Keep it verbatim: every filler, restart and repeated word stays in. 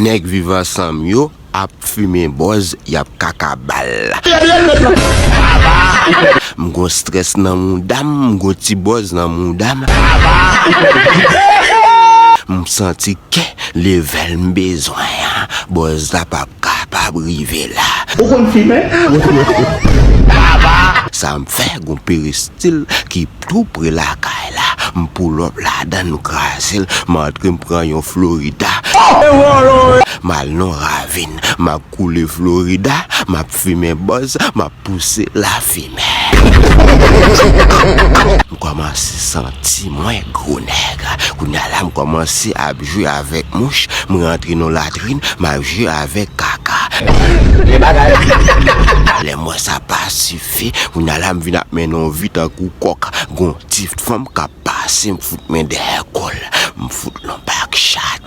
Nèg viv ansanm yo ap fimen bòz, y ap kaka bal. M gon strès nan mouda m, m gon ti bòz nan mouda m. M santi ke level m bezwen an, bòz la p ap kapab rive la. Ou konn fimen? Sa m fè gon peristil ki tou pre lakay la. M pull up ladan l, m kraze l, m antre, m pran yon Florida. M al nan ravin, m ap koule Florida, m ap fimen bòz, m ap pouse lafimen. M kòmanse santi mwen gwo nèg. Kounye a la, m kòmanse ap jwe avèk mouch, m rantre nan latrin, m ap jwe avèk kaka. Lè m wè sa pa sifi, kounye a la, m vin ap mennen yon vi tankou kòk. Gon ti fanm k ap pase, m fout men dèyè kò l, m fout l yon bak chat.